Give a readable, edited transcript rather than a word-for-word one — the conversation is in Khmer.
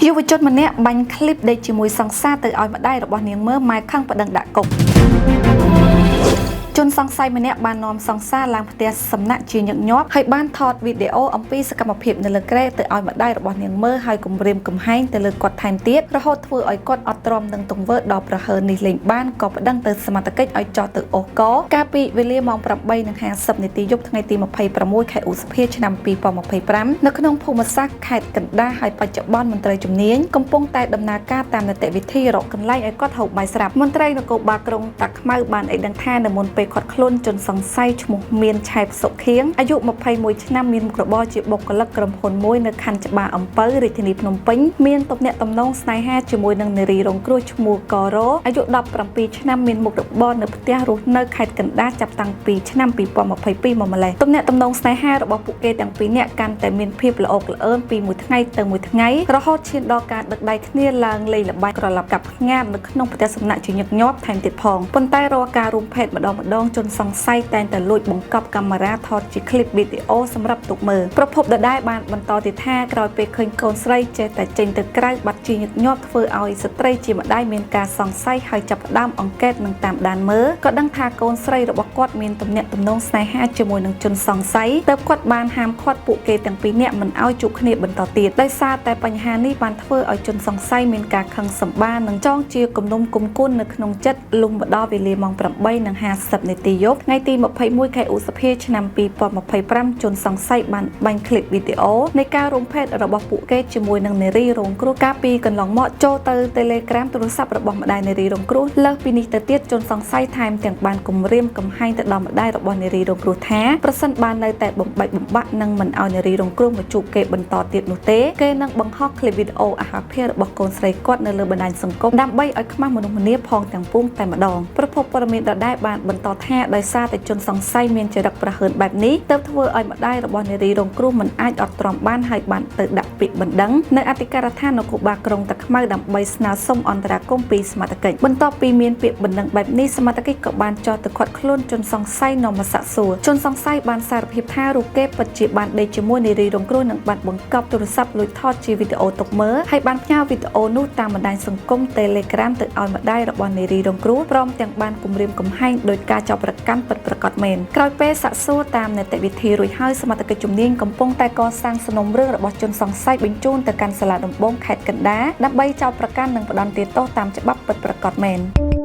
យុវជនម្នាក់បាញ់ឃ្លីបដេកជាមួយសង្សារទៅឲ្យម្ដាយរបស់នាងមើម៉ែខឹងប្តឹងដាក់គុកជនសង្ស័យម្នាក់បាននាំសង្សារឡើងផ្ទះសំណាក់ជាញឹកញាប់ហើយបានថតវីដេអូអំពីសកម្មភាពនៅលើគ្រែទៅឲ្យម្ដាយរបស់នាងមើហើយគំរាមកំហែងទៅលើគាត់ថែមទៀតរហូតធ្វើឲ្យគាត់អត់ទ្រាំនឹងទង្វើដ៏ប្រហើរនេះលែងបានក៏ប្តឹងទៅសមត្ថកិច្ចឲ្យចោះទៅអូសកកាលពីវេលាម៉ោង8:50នាទីយប់ថ្ងៃទី26ខែឧសភាឆ្នាំ2025នៅក្នុងភូមិសាស្ត្រខេត្តកណ្ដាលហើយបច្ចុប្បន្នមន្ត្រីជំនាញកំពុងតែដំណើរការតាមនីតិវិធីរកកន្លែងឲ្យគាត់ហូបបាយស្រាប់មន្ត្រីនគរបាលក្រុងតាខ្មៅបានឲ្យដឹងថានៅមុនពេលគាត់ខ្លួនជនសង្ស័យឈ្មោះមានឆែបសុខៀងអាយុ21ឆ្នាំមានមុខរបរជាបុគ្គលិកក្រុមហ៊ុនមួយនៅខណ្ឌច្បារអំពៅរាជធានីភ្នំពេញមានទំនាក់ទំនងស្នេហាជាមួយនឹងនារីរងគ្រោះឈ្មោះករ៉អាយុ17ឆ្នាំមានមុខរបរនៅផ្ទះរស់នៅខេត្តកណ្ដាលចាប់តាំងពីឆ្នាំ2022មកម្លេះទំនាក់ទំនងស្នេហារបស់ពួកគេទាំងពីរនាក់កាន់តែមានភាពល្អក់ល្អឿនពីមួយថ្ងៃទៅមួយថ្ងៃរហូតឈានដល់ការដឹកដៃគ្នាឡើងលេងល្បែងក្រឡាប់កាប់ផ្ងាតនៅក្នុងផ្ទះសំណាក់ជាញឹកញាប់ថែមទៀតផងប៉ុន្តែរាល់ការរួមភេទម្ដងម្ដងជនសង្ស័យតែងតែលួចបង្កប់កាមេរ៉ាថតជាឃ្លីបវីដេអូសម្រាប់ទុកមើលប្រភពដដែលបានបន្តទៀតថាក្រោយពេលឃើញកូនស្រីចេះតែចេញទៅក្រៅបាត់ជាញឹកញាប់ធ្វើឲ្យស្ត្រីជាម្ដាយមានការសង្ស័យហើយចាប់ផ្ដើមអង្កេតនិងតាមដានមើលក៏ដឹងថាកូនស្រីរបស់គាត់មានទំនាក់ទំនងស្នេហាជាមួយនឹងជនសង្ស័យទើបគាត់បានហាមឃាត់ពួកគេទាំងពីរនាក់មិនឲ្យជួបគ្នាបន្តទៀតដោយសារតែបញ្ហានេះបានធ្វើឲ្យជនសង្ស័យមានការខឹងសម្បារនិងចងជាគំនុំគុំគួននៅក្នុងចិត្តលុះមកដល់វេលាម៉ោង8:50នាទីយប់ថ្ងៃទី21ខែឧសភាឆ្នាំ2025ជនសង្ស័យបានបាញ់ឃ្លីបវីដេអូនៃការរួមភេទរបស់ពួកគេជាមួយនឹងនារីរងគ្រោះកាលពីកន្លងមកចូលទៅ Telegram ទូរស័ព្ទរបស់ម្ដាយនារីរងគ្រោះលើសពីនេះទៅទៀតជនសង្ស័យថែមទាំងបានគំរាមកំហែងទៅដល់ម្ដាយរបស់នារីរងគ្រោះថាប្រសិនបាននៅតែបំបែកបំបាក់និងមិនឲ្យនារីរងគ្រោះមកជួបគេបន្តទៀតនោះទេគេនឹងបង្ហោះឃ្លីបវីដេអូអាហារភារបស់កូនស្រីគាត់នៅលើបណ្ដាញសង្គមដើម្បីឲ្យខ្មាស់មនុស្សម្នាផងទាំងពួងតែម្ដងប្រភពព័ត៌មានដដែលបានបន្តថាដោយសារតែជនសង្ស័យមានចរិតប្រហើនបែបនេះទើបធ្វើឲ្យម្ដាយរបស់នារីរងគ្រោះមិនអាចអត់ទ្រាំបានហើយបានទៅដាក់ពាក្យបណ្ដឹងនៅអធិការដ្ឋាននគរបាលក្រុងតាខ្មៅដើម្បីស្នើសុំអន្តរាគមន៍ពីសមត្ថកិច្ចបន្ទាប់ពីមានពាក្យបណ្ដឹងបែបនេះសមត្ថកិច្ចក៏បានចោទទៅឃាត់ខ្លួនជនសង្ស័យនាំមកសាកសួរជនសង្ស័យបានសារភាពថារូបគេពិតជាបានដេកជាមួយនារីរងគ្រោះនិងបានបង្កប់ទូរស័ព្ទលួចថតជាវីដេអូទុកមើលហើយបានផ្ញើវីដេអូនោះតាមបណ្ដាញសង្គម Telegram ទៅឲ្យម្ដាយរបស់នារីរងគ្រោះព្រមទាំងបានគំរាមកំហែងដោយការចោទប្រកាន់ពិតប្រាកដមែនក្រោយពេលសាកសួរតាមនីតិវិធីរួចហើយសមត្ថកិច្ចជំនាញកំពុងតែកសាងសំណុំរឿងរបស់ជនសង្ស័យបញ្ជូនទៅកាន់សាលាដំបងខេត្តកណ្ដាលដើម្បីចោទប្រកាន់និងផ្ដន្ទាទោសតាមច្បាប់ពិតប្រាកដមែន។